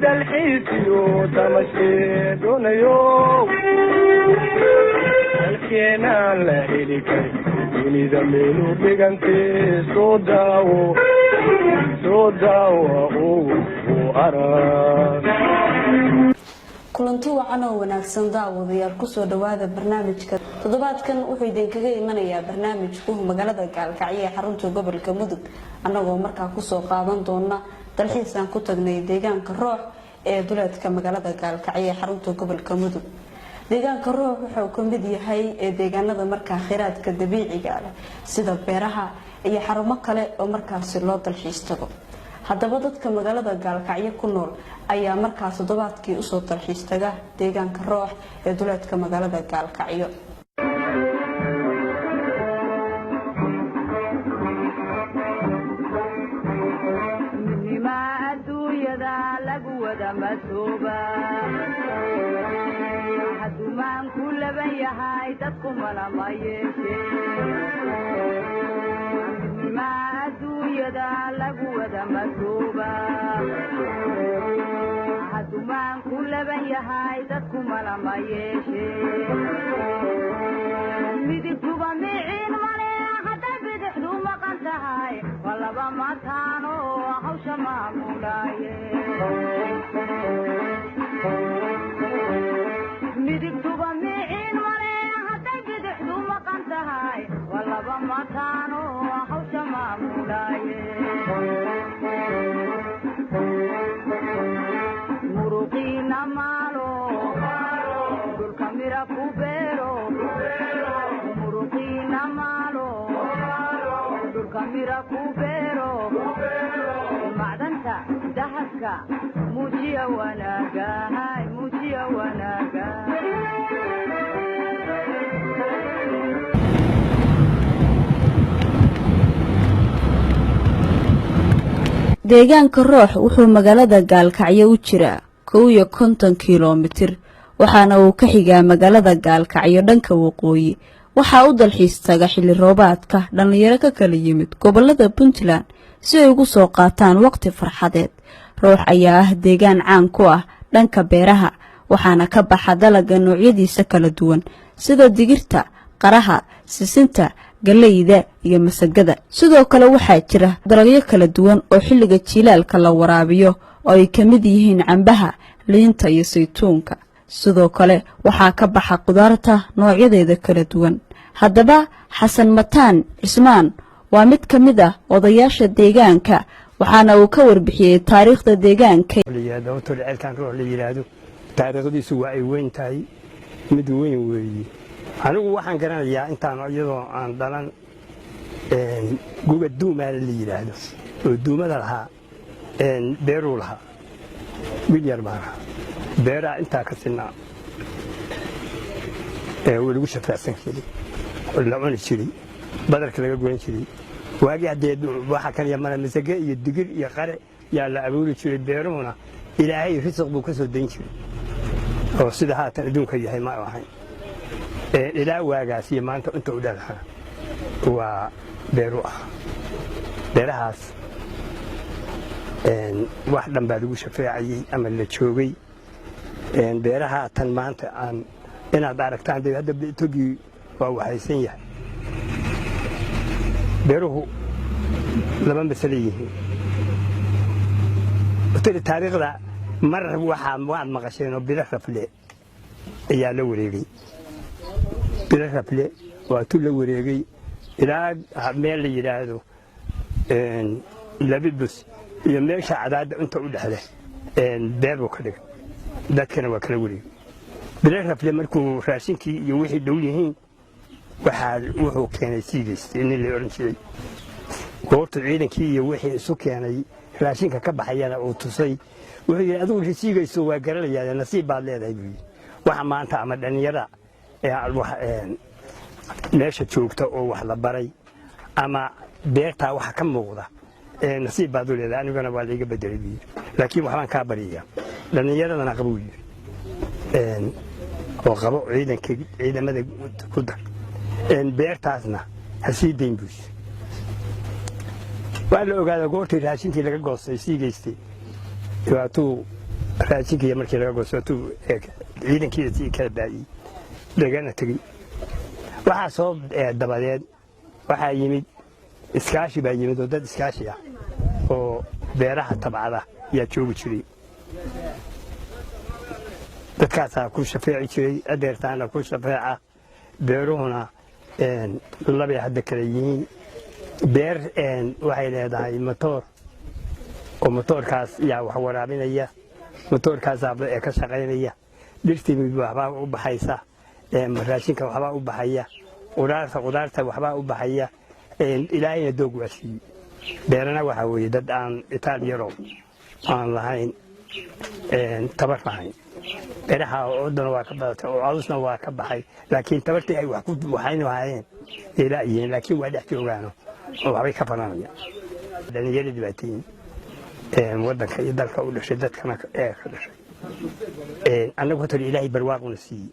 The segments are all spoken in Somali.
Dalxiisiyo tamashee doonayo dalkeenaan la heli karin dunida meelu dhigantee, soo daawo, soo daawa oo arag. Kulanti wacan oo wanaagsan, daawadayaal. Kusoo dhawaada barnaamijka. Toddobaadkan wuxuu idinkaga imanayaa barnaamijku magaalada Gaalkacyo ee xarunta gobolka Mudug, annagoo markaa kusoo qaadan doona dalxiis aan ku tagnay deegaanka Roox ee duleedka magaalada Gaalkacyo ee xarunta gobolka Mudug. Deegaanka Roox wuxuu ka mid yahay ee deegaanada markaa kheyraadka dabiiciga leh, sida beeraha iyo xarumo kale oo markaasi loo dalxiis tago. Haddaba dadka magaalada Gaalkacyo ku nool ayaa markaas toddobaadkii usoo dalxiis taga deegaanka Roox ee duleedka magaalada Gaalkacyo. Midnima adduunyada lagu wada masooba, hadumaan ku laban yahay dadku malama yeeshe. Midnima adduunyada lagu wada masooba, hadumaan ku laban yahay dadku malama yeeshe. Midigtuba miciin male hadday bidixdu maqan tahay, waa laba mataano hawsha maamulaaye. Midigtuba miciin male hadday bidixdu maqan tahay, waa laba mataano hawsha maamulaaye. Muruqiina maalo, dhulka mira ku beero. Muruqiina maalo, dhulka mira ku beero. Macdanta dahabka muujiya wanaaga, hay muujiya wanaaga. Deegaanka Roox wuxuu magaalada Gaalkacyo u jiraa 51 kilomitir, waxaana uu ka xigaa magaalada Gaalkacyo dhanka waqooyi. Waxaa u dalxiis taga xilli roobaadka dhallinyaro ka kala yimid gobolada Puntland si ay ugu soo qaataan waqti farxadeed. Roox ayaa ah deegaan caan ku ah dhanka beeraha, waxaana ka baxa dalaga noocyadiisa kala duwan, sida digirta, qaraha, sisinta, galeyda iyo masagada. Sidoo kale waxaa jira dalagyo kala duwan oo xilliga jiilaalka la waraabiyo, oo ay ka mid yihiin cambaha, liinta iyo saytuunka. Sidoo kale waxaa ka baxa qudaarta noocyadeeda kala duwan. Haddaba Xasan Mataan Cismaan waa mid ka mid ah odayaasha deegaanka, waxaana uu ka warbixiyey taariikhda deegaanka. La yidhaahdo horta ceelkan Ruux la yidhaahdo, taariikhdiisu waa ay weyn tahay, mid weyn weeye. Anigu waxaan garanayaa intaan iyadoo aan dhalan guga duumaale la yidhaahdo oo duumada lahaa, beeruu lahaa. Wiil yar baan ahaa, beeraha intaa ka sinaa ee wuu lagu shafeecsan jiray oo la cuni jiray, badarka laga guran jiray. Waagii haddee waxa kaliya mana masage iyo digir iyo qare yaa la abuuri jiray. Beeruhuna Ilaahay risiq buu ka soo dayn jiray, oo sida haatan adduunka yahay ma ahayn. Ilaa waagaas iyo maanta inta u dhalaha waa beeru ah. Beerahaas wax dhan baa lagu shafeecayey ama la joogay. Beeraha tan maanta aan inaad aragtaan dee hadda togii waa waxaysan yahay. Beeruhu laba masale yihiin. Tiri taariikhda mar waxaa waad maqasheen oo Bilo Rafle ayaa la wareegay. Bilo Rafle waa tu la wareegay ilaa meel la yidhaahdo Labibus iyo meesha Cadaadda inta u dhexle beer buu ka dhigay, dadkana waa kala wareegay. Bilo Rafle markuu raashinkii iyo wixii dhow yihiin, waxaa wuxuu keenay siigaystay nin la odhan jiray. Goortu ciidankii iyo wixii isu keenay, raashinka ka baxayana uu tusay, wuxuu yidhi: "Adigu siigayso waa garanayaa, nasiib baad leedahay," buu yidhi. Waxa maanta ama dhallinyarada meesha joogta oo wax la baray ama beertaa waxa ka muuqda, nasiib baad u leedahay, anigana waa laiga bedelay, buu yidhi, laakiin waxbaan kaa baryayaa, dhallinyaradana qabuu yidhi, oo qabo ciidanka, ciidamada ku dar, beertaasna ha sii dayn, buu yidhi. Waa la ogaada goortii raashinkii laga goostay siigaystay dhibaatuu. Raashinkiiyo markii laga goosto ciidankiisa sii kala baa'iyey, lagana tegey. Waxaa soo dabadeed waxaa yimid iskaashi baa yimid, oo dad iskaashi ah oo beeraha tabcada yaa joogi jiray. Dadkaasaa ku shafeeci jiray, adeertaana ku shafeeca. Beeruhuna labay hadda kala yihiin. Beer waxay leedahay matoor, oo matoorkaas yaa wax waraabinaya, matoorkaasaa ee ka shaqaynaya. Dhirtii waxbaa u baxaysa, raashinka waxbaa u baxaya, qudaarta waxbaa u baxaya. Ilaahayna doog waa siiyey. Beerana waxaa weeye dad aan itaal yaro aan lahayn, tabar lahayn. Beeraha odana waa ka badatay oo cawsna waa ka baxay, laakiin tabartii ay wax ku waxaynu hayeen ay laayihiin, laakiin waa dhex joogaano oo waxbay ka baranayaan. Dhalinyaradii baa tihiin, waddanka iyo dalka u dhashay, dadkana ee ka dhashay. Annagu horta Ilaahay barwaaquna siiyey,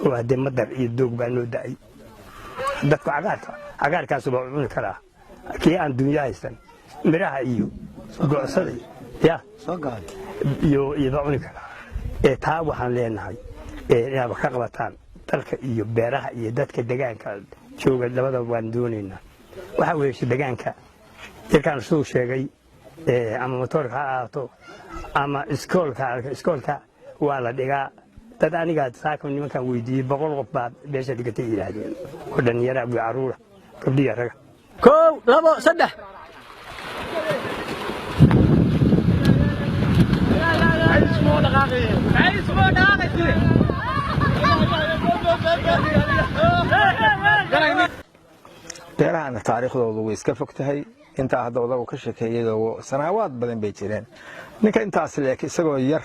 oo haddee madar iyo doog baa noo da'ay. Dadku cagaarka cagaarkaasu baa cuni karaa. Kii aan dunya haysan miraha iyo gocsada ya iyo iyo baa cuni karaa. Ee taa waxaan leenahay inaad wax ka qabataan dalka iyo beeraha iyo dadka degaanka jooga, labadaba waan doonaynaa. Waxaa weeye degaanka yarkaan siduu sheegay, ama motoorka ha ahaato ama iskoolka. Iskoolka waa la dhigaa dad. Anigaa saaka nimankaan weydiiyey, 100 qof baa meesha dhigatay yidhaahdeen, oo dhallinyara iyo caruura, gabdhiya raga. Kow, labo, saddex. Beerahana taariikhdoodu way iska fog tahay. Intaa hadda odagu ka sheekeeyay, sanaawaad badan bay jireen. Ninka intaas leek isagoo yar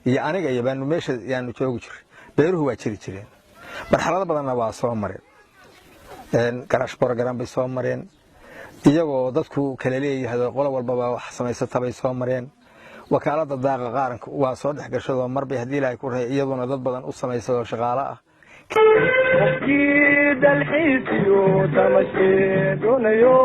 iyo aniga iyo baanu meesha yaanu joogi jiray. Beeruhu waa jiri jireen, marxalado badanna waa soo mareen. Garaash program bay soo mareen, iyagoo dadku kala leeyahay, qolo walbaba wax samaysata bay soo mareen. Wakaaladda daaqa qaaranka waa soo dhex gashadoo marbay haddii Ilaahay ku rahay iyaduna dad badan u samaysay oo shaqaalo ah. Qofkii dalxiisiyo tamashee doonayo,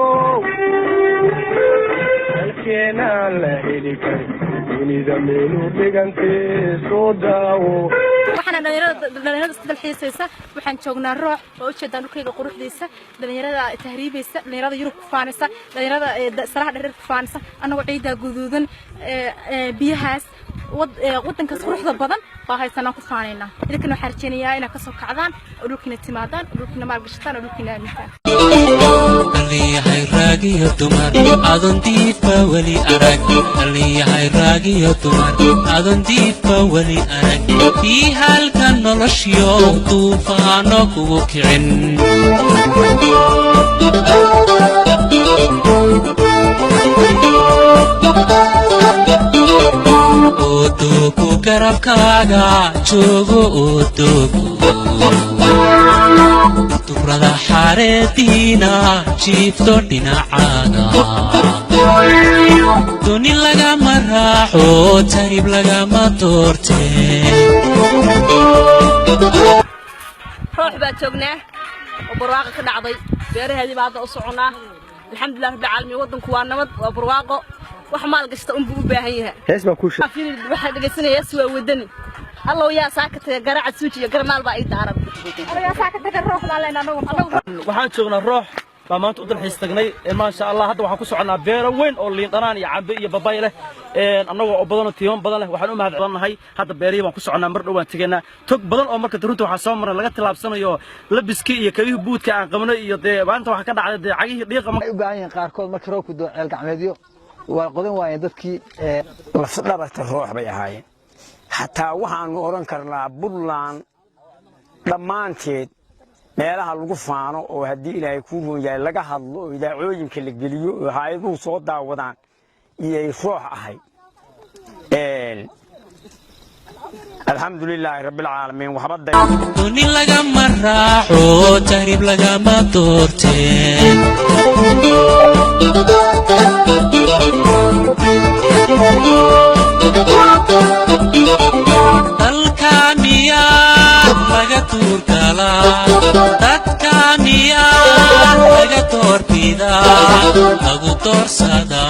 dalkeenaan la heli karin dunida meelu dhigantee, soo daawo. Waxaana dhalinyarada iska dalxiisaysa. Waxaan joognaa Roox oo ujeedaan dhulkayga quruxdiisa. Dhalinyarada tahriibaysa, dhalinyarada Yurub ku faanaysa, dhalinyarada saraha dhereer ku faanaysa, annagoo ciidaa guduudan, biyahaas, wadankaas quruxda badan baa haysanaan ku faanaynaa. Idinkana waxaan rajaynayaa inaad kasoo kacdaan oo dhulkiina timaadaan oo dhulkiina maalgashataan oo dhulkiina aamintaan. Dhallinyahay raagiyo dumar adon diifba weli arag, dhallinyahay raagiyo dumar adon diifba weli arag, tii halka noloshiyo duufaano kugu kicin. Oodoogu garabkaaga joogo, oodoogu dubrada xaareediina jiifto dhinacaaga, duni lagama raaxo, tarib lagama doortee. Roox baa joognaa oo barwaaqo ka dhacday. Beeraheedii baa hadda u soconnaa. Alxamdulilah rabbil caalamiin, waddanku waa nabad, waa barwaaqo. Wax maal gashta unbuu u baahan yahay. Hees baa kuu. Waxaa dhegaysanaya hees waa wadani. Allow yaa saaka taga, garaaca suuji iyo garmaal baa ii daaran. Waxaan joognaa Roox baa maanta u dalxiis tagnay, maasha Allah. Hadda waxaan ku soconnaa beero weyn oo liin dhanaan iyo cambe iyo babay leh, annagoo oo badan oo tiiman badan leh. Waxaan u mahadcelinahay. Hadda beerihii baan ku soconnaa, mar dhow waan tegaynaa. Tog badan oo marka runta waxaa soo marnay laga tillaabsanayo labiskii iyo kabihii buudka aan qabnay, iyo dee maanta waxaa ka dhacday dee cagihii dhiiqa. Waxay u baahan yihiin qaarkood markii roobku doo ceel gacmeedyo waa qodan waayeen dadkii. Lafdhabarta Roox bay ahaayeen. Xataa waxaannu odhan karnaa Buntland dhammaanteed meelaha lagu faano oo haddii Ilaahay kuu roon yahay laga hadlo oo idaacooyinka la geliyo oo hay-aduhu soo daawadaan iyay Roox ahayd. Alxamdulilaahi rabbilcaalamiin, waxba Duni lagama raaxo, tarib lagama doortee. Dalka miyaa laga tuurgalaa? Dadka miyaa laga doorbidaa, lagu doorsadaa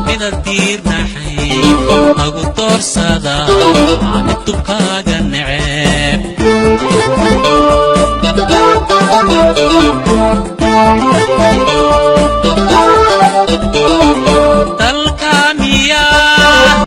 midad diirnaxay? lagu doorsadaa mid dubkaaga neceb. Dalka miyaa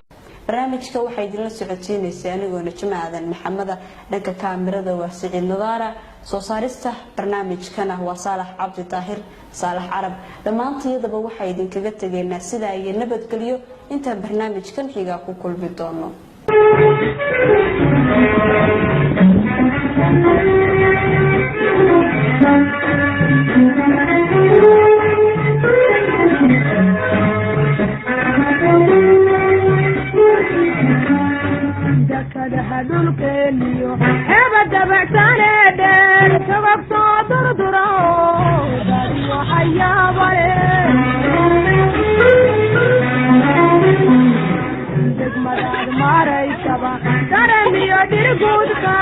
Barnaamijka waxaa idinla socodsiinaysay anigoo Najmo Aadan Maxameda. Dhanka kaamirada waa Siciid Nadaara, soo saarista barnaamijkana waa Saalax Cabdi Daahir, Saalax Carab. Dhammaantayadaba waxaa idinkaga tegaynaa sidaa iyo nabadgelyo intaan barnaamijkan xigaa ku kulmi doono. Dakadaha dhulkeeniyo xeeba dabacsane dheer, togag soo durduro dadiyo xayaabale, degmadaad maraysaba daramiyo dhirguudka.